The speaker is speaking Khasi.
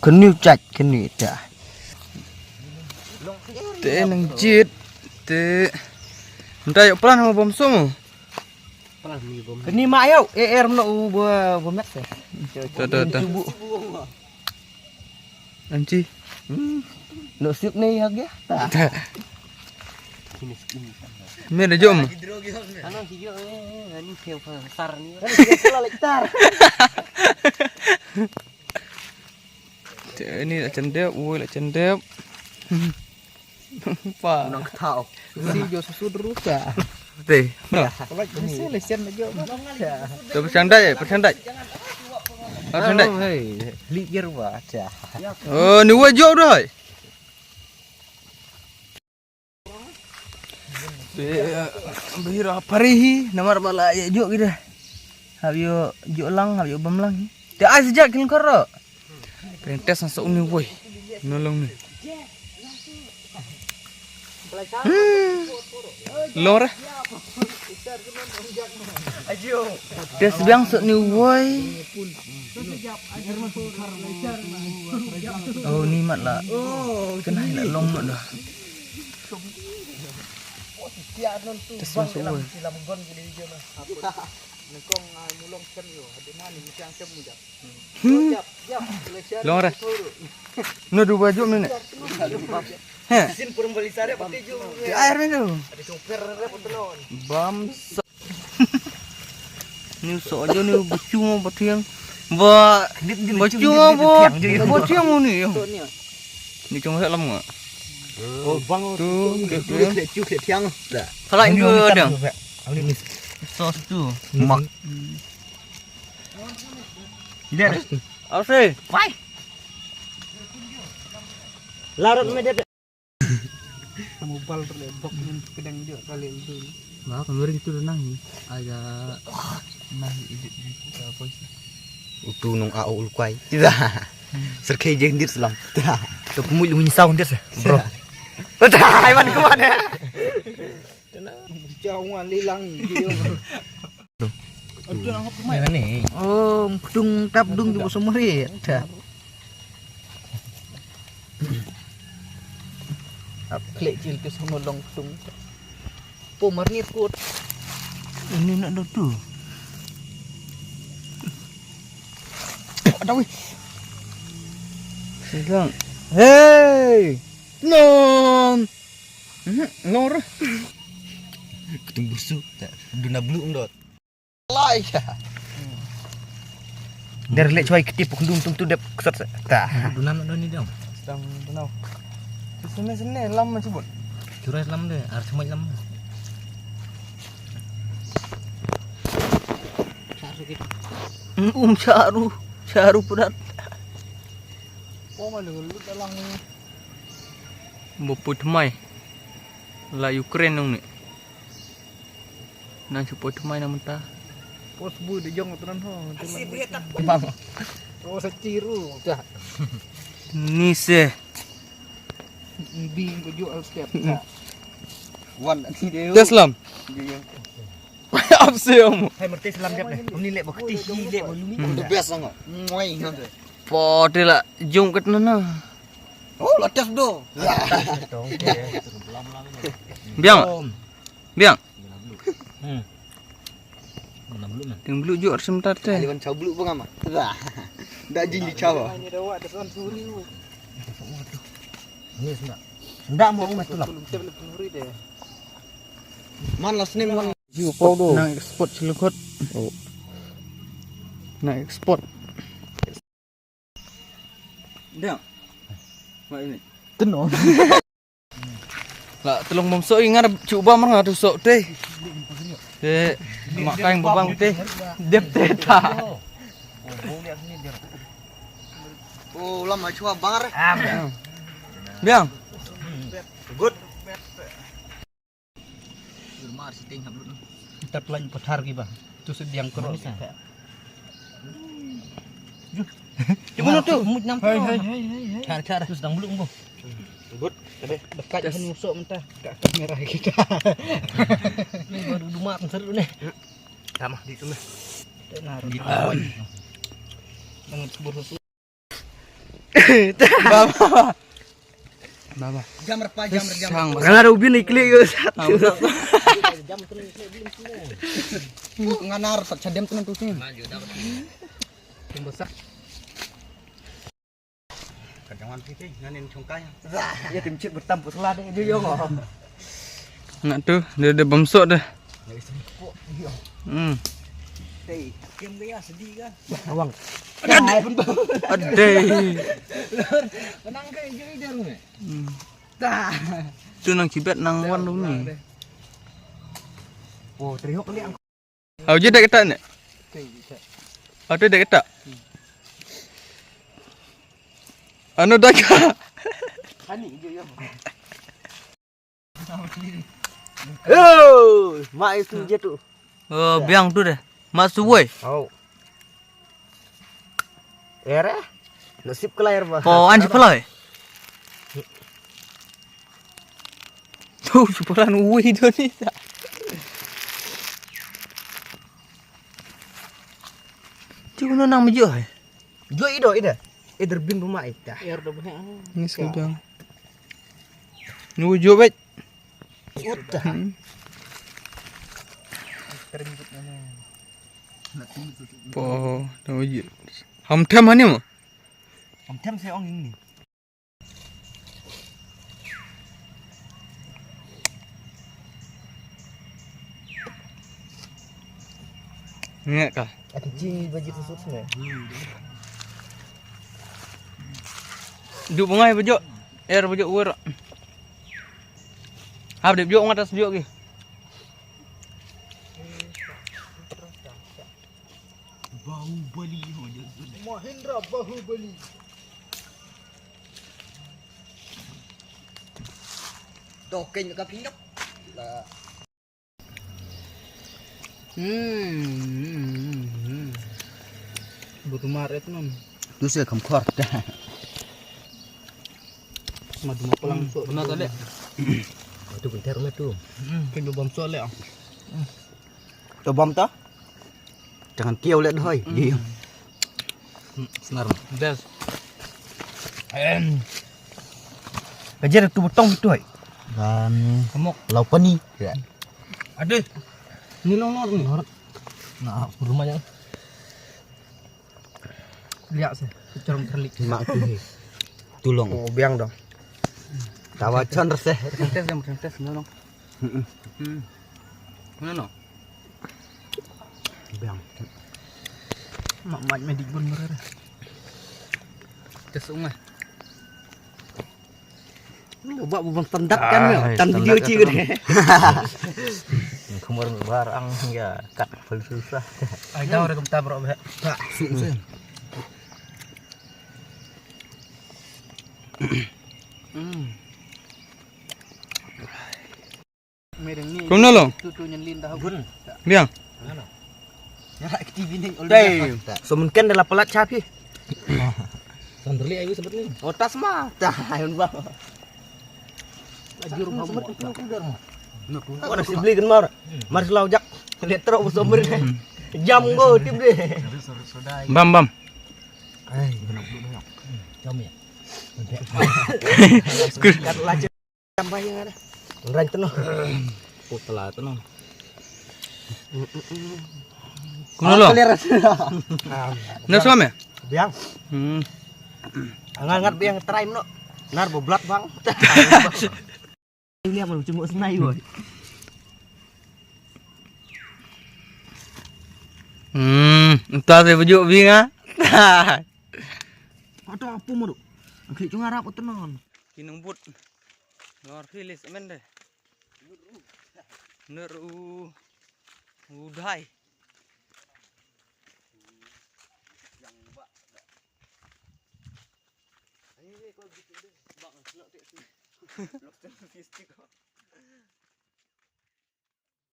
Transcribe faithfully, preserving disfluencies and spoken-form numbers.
Kniu chait kniu ta. Te nang jit te. Ntai plan mo bom som. Kniu ma yau e er no u bo bo mek te. Ta ta ta. Anchi. No sip ne ya ge. Ta. Me da jom. Ano hiyo eh ani phe phe sar ni. Te ni la chendep, ui la chendep. Pa. Nang thau. Si jo susu dru cha. Te. Ni se le sen jo. To pechandai, pechandai. Pechandai. Hey, li jer wa cha. Oh, ni wa jo dai. Bira parihi namar bala ya juk kita. Habio juk lang, habio bam lang. Te ai sejak kin koro. Perintes masuk ni woi. Nolong ni. Hmm. Lor. Tes biang sok ni woi. Oh ni mat lah. Kenai lah long mat dah. Tes masuk woi. Hmm. Long re. No du baju ni. He. Di air ni tu. Bam. Ni so aja ni bacung bathiang. Ba bacung ba bathiang ni. Ni cuma sak lama. Oh bang tu dia tu. Khlek thiang. Dah. Kalau itu ada. Sos tu. Mak. Dia. Apa sih? Pai. Larut me dia. Mobile terlebok ni kedang dia kali itu. Ba kamera gitu dah nang ni. Aja nang edit gitu apa sih? Utu nong au ulkwai. Ida. Serkai je ndir selam. Tu pemui lu ngisau ndir sah. Bro. Udah, ai man kuat ya. Jauh lilang dia. Oh, kdung tap dung juga semua ri. Dah. Ap klik cil tu semua long kdung. Po marni kut. Ini nak dah tu. Ada wih. Sedang. Hei. Non. Mhm, lor. Ketung busuk tak. Duna blue ndot. Lai. Der lek chwai kti pok ndung tung tu dep ksat ta. Duna ndot ni dong. Sedang duna. Sene sene lam ma chubut. Churai lam de, ar chumai lam. Um charu, charu pudat. Oh ma lu lut dalang ni. Bo put mai. La Ukraine nong ni. Nang shu poi thymmai na mynta. Pos bu de jong tran ho. Bang. Oh sa chiru. Ni se. Bi ko ju al step. Wan ni de. Teslam. Ap se om. Hai mertes lam jap de. Ni le bakti hi le balumi. The best sangat. Moi ngam de. Po te la jong kat na na. Oh la tes do. Biang. Biang. Hmm. Ting blu jor sim tar te. Liwan chaw blu bang ama. Da jing di chaw. Ni senda. Senda mo ong matulap. Man la snem man. Nang export chilukot. Oh. Nang export. Dang. Mai ni. Teno. La telung bam sok ingar chuba mar nga tu sok te. Te mak kain babang te. Dep te ta. Oh lam ma chua bang re. Biang. Good. Mar siting hap lut. Tat lain pathar ki ba. Tu sediang kro. Cuma tu. Muj nam tu. Hai hai hai hai. Char char tu sedang belum ko. Good. Tadi dekat ni usok mentah. Kat kamera kita. Ni baru duma kan seru ni. Sama di tu meh. Baba. Baba. Jam berapa jam berjam. Sang. Jangan ada ubin ikli ke satu. Nganar tak cedem tu nanti sini. Pembesak. Ka jangan phi te, ngan in chungkai. Ya tim chit bertam pusla de, dia yo ngo. Nak tu, dia dia bamsok dah. Hmm. Hei, kem ga ya sedih ga. Awang. Adai. Menang ke jadi dia ni. Hmm. Dah. Tu nang kibet nang wan tu ni. Oh, terihok ni. Au je dek ketak ne. Au tu dek ketak. Anu dek. Ani je yo. Oh, mak itu je tu. Oh, biang tu deh. Mak suwoi. Au. Era. Nasib kelai ba. Oh, an sekolah eh. Tu sekolah wui tu ni. Tu nang mejo eh. Jo ido ida. Ider bin buma ita. Ni sekolah. Ni jo bet. Uta. Po, tang uji. Ham them hani mo? Ham them se ong ing ni. Ngek ka. Aku ji baju susut sini. Juk bungai baju. Er baju wer. Hap dep juk ngatas juk ki. Bahubali. Mahindra Bahubali. Doh keny ka pinyap. Hmm. Butumar et non. Tu se kam khor. Madu ma pelang so. Benar tadi. Tu bentar madu. Keny bom so le. To bom to? Jangan kiew le doi. Iya. Senar. Best. Em. Kajer tu betong tu ai. Dan kemok lau pani. Ya. Aduh. Ni long long ni. Nah, rumahnya. Liak sih, cerong terlik. Mak tu he. Tulung. Oh, biang dong. Tawa chon reseh. Tes dong, tes dong. Hmm. Mana no? Biang. Mak mak medik bun merere. Tes umah. Ba ba bang standar kan. Tan video ci gede. Kumur bar ang ya kat pun susah. Ai dah orang kemta bro ba. Tak suk sen. Hmm. Kumno lo? Biang. Dei. Somun ken da la palat cha phi. Sandali ayu sebut ni. Otas ma. Tah ayun ba. Ajur ba. Ora sibli ken mar. Mar selaw jak. Letro somber. Jam go tip deh. Bam bam. Ai, kena bulu banyak. Jam ya. Kat lacet. Sampai yang ada. Ngerang tenoh. Oh, telah tenoh. Kumno lo? Clear. Nah, suam ya? Biang. Hmm. Ngat ngat biang try mno. Nar bo blat bang. Ini apa lu cuma senai boy. Hmm, entah saya bujuk bing ah. Ada apa madu? Angkli cunga rap tenon. Kinung but. Nor hilis amen deh. Nur u udai. Yang bak. Ini kalau gitu deh, bak nak tu. Lost in fistik.